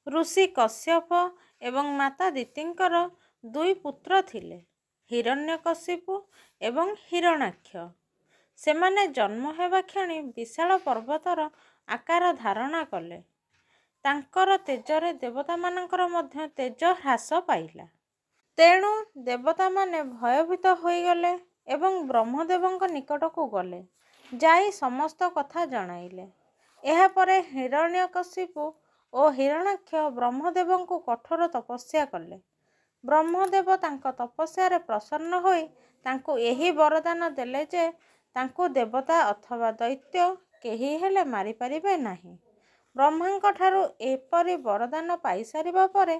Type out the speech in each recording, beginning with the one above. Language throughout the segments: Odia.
ଋଷି କଶ୍ୟପ ଏବଂ ମାତା ଦିତିଙ୍କର ଦୁଇ ପୁତ୍ର ଥିଲେ, ହିରଣ୍ୟକଶିପୁ ଏବଂ ହିରଣ୍ୟାକ୍ଷ। ସେମାନେ ଜନ୍ମ ହେବା କ୍ଷଣି ବିଶାଳ ପର୍ବତର ଆକାର ଧାରଣ କଲେ। ତାଙ୍କର ତେଜରେ ଦେବତାମାନଙ୍କର ମଧ୍ୟ ତେଜ ହ୍ରାସ ପାଇଲା। ତେଣୁ ଦେବତାମାନେ ଭୟଭୀତ ହୋଇଗଲେ ଏବଂ ବ୍ରହ୍ମଦେବଙ୍କ ନିକଟକୁ ଗଲେ। ଯାଇ ସମସ୍ତ କଥା ଜଣାଇଲେ। ଏହାପରେ ହିରଣ୍ୟକଶିପୁ ଓ ହିରଣ୍ୟାକ୍ଷ ବ୍ରହ୍ମଦେବଙ୍କୁ କଠୋର ତପସ୍ୟା କଲେ। ବ୍ରହ୍ମଦେବ ତାଙ୍କ ତପସ୍ୟାରେ ପ୍ରସନ୍ନ ହୋଇ ତାଙ୍କୁ ଏହି ବରଦାନ ଦେଲେ ଯେ ତାଙ୍କୁ ଦେବତା ଅଥବା ଦୈତ୍ୟ କେହି ହେଲେ ମାରିପାରିବେ ନାହିଁ। ବ୍ରହ୍ମାଙ୍କଠାରୁ ଏପରି ବରଦାନ ପାଇସାରିବା ପରେ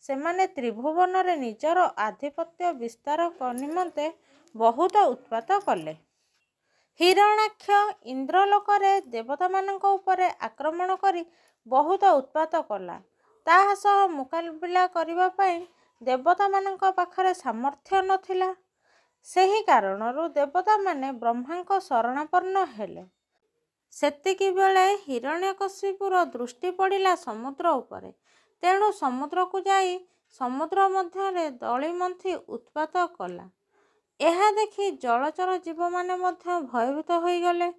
ସେମାନେ ତ୍ରିଭୁବନରେ ନିଜର ଆଧିପତ୍ୟ ବିସ୍ତାର ନିମନ୍ତେ ବହୁତ ଉତ୍ପାତ କଲେ। ହିରଣ୍ୟାକ୍ଷ ଇନ୍ଦ୍ରଲୋକରେ ଦେବତାମାନଙ୍କ ଉପରେ ଆକ୍ରମଣ କରି ବହୁତ ଉତ୍ପାତ କଲା। ତାହା ସହ ମୁକାବିଲା କରିବା ପାଇଁ ଦେବତାମାନଙ୍କ ପାଖରେ ସାମର୍ଥ୍ୟ ନଥିଲା। ସେହି କାରଣରୁ ଦେବତାମାନେ ବ୍ରହ୍ମାଙ୍କ ଶରଣାପନ୍ନ ହେଲେ। ସେତିକିବେଳେ ହିରଣ୍ୟକଶିପୁର ଦୃଷ୍ଟି ପଡ଼ିଲା ସମୁଦ୍ର ଉପରେ। ତେଣୁ ସମୁଦ୍ରକୁ ଯାଇ ସମୁଦ୍ର ମଧ୍ୟରେ ଦଳି ମନ୍ଥି ଉତ୍ପାତ କଲା। ଏହା ଦେଖି ଜଳଚର ଜୀବମାନେ ମଧ୍ୟ ଭୟଭୀତ ହୋଇଗଲେ।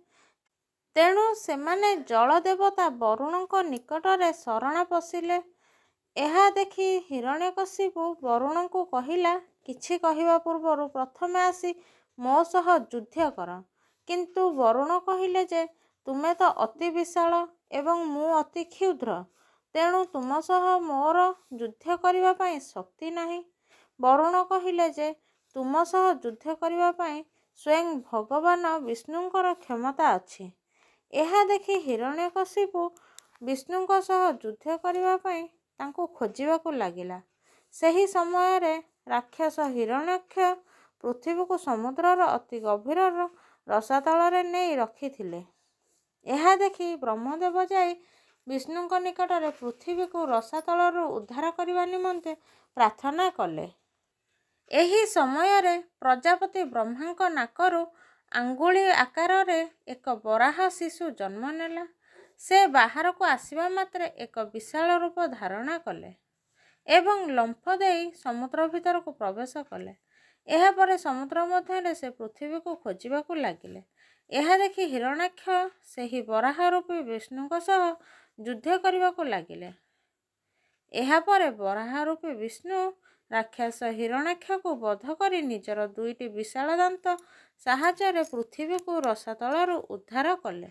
ତେଣୁ ସେମାନେ ଜଳଦେବତା ବରୁଣଙ୍କ ନିକଟରେ ଶରଣ ପଶିଲେ। ଏହା ଦେଖି ହିରଣ୍ୟକଶିପୁ ବରୁଣଙ୍କୁ କହିଲା, କିଛି କହିବା ପୂର୍ବରୁ ପ୍ରଥମେ ଆସି ମୋ ସହ ଯୁଦ୍ଧ କର। କିନ୍ତୁ ବରୁଣ କହିଲେ ଯେ ତୁମେ ତ ଅତି ବିଶାଳ ଏବଂ ମୁଁ ଅତି କ୍ଷୁଦ୍ର। ତେଣୁ ତୁମ ସହ ମୋର ଯୁଦ୍ଧ କରିବା ପାଇଁ ଶକ୍ତି ନାହିଁ। ବରୁଣ କହିଲେ ଯେ ତୁମ ସହ ଯୁଦ୍ଧ କରିବା ପାଇଁ ସ୍ୱୟଂ ଭଗବାନ ବିଷ୍ଣୁଙ୍କର କ୍ଷମତା ଅଛି। ଏହା ଦେଖି ହିରଣ୍ୟକଶିପୁ ବିଷ୍ଣୁଙ୍କ ସହ ଯୁଦ୍ଧ କରିବା ପାଇଁ ତାଙ୍କୁ ଖୋଜିବାକୁ ଲାଗିଲା। ସେହି ସମୟରେ ରାକ୍ଷସ ହିରଣ୍ୟାକ୍ଷ ପୃଥିବୀକୁ ସମୁଦ୍ରର ଅତି ଗଭୀର ରସାତଳରେ ନେଇ ରଖିଥିଲେ। ଏହା ଦେଖି ବ୍ରହ୍ମଦେବ ଯାଇ ବିଷ୍ଣୁଙ୍କ ନିକଟରେ ପୃଥିବୀକୁ ରସାତଳରୁ ଉଦ୍ଧାର କରିବା ନିମନ୍ତେ ପ୍ରାର୍ଥନା କଲେ। ଏହି ସମୟରେ ପ୍ରଜାପତି ବ୍ରହ୍ମାଙ୍କ ନାକରୁ ଆଙ୍ଗୁଳି ଆକାରରେ ଏକ ବରାହ ଶିଶୁ ଜନ୍ମ ନେଲା। ସେ ବାହାରକୁ ଆସିବା ମାତ୍ରେ ଏକ ବିଶାଳ ରୂପ ଧାରଣ କଲେ ଏବଂ ଲମ୍ଫ ଦେଇ ସମୁଦ୍ର ଭିତରକୁ ପ୍ରବେଶ କଲେ। ଏହାପରେ ସମୁଦ୍ର ମଧ୍ୟରେ ସେ ପୃଥିବୀକୁ ଖୋଜିବାକୁ ଲାଗିଲେ। ଏହା ଦେଖି ହିରଣ୍ୟାକ୍ଷ ସେହି ବରାହ ରୂପୀ ବିଷ୍ଣୁଙ୍କ ସହ ଯୁଦ୍ଧ କରିବାକୁ ଲାଗିଲେ। ଏହାପରେ ବରାହ ରୂପୀ ବିଷ୍ଣୁ ରାକ୍ଷସ ହିରଣ୍ୟାକ୍ଷକୁ ବଧ କରି ନିଜର ଦୁଇଟି ବିଶାଳ ଦାନ୍ତ ସାହାଯ୍ୟରେ ପୃଥିବୀକୁ ରସାତଳରୁ ଉଦ୍ଧାର କଲେ।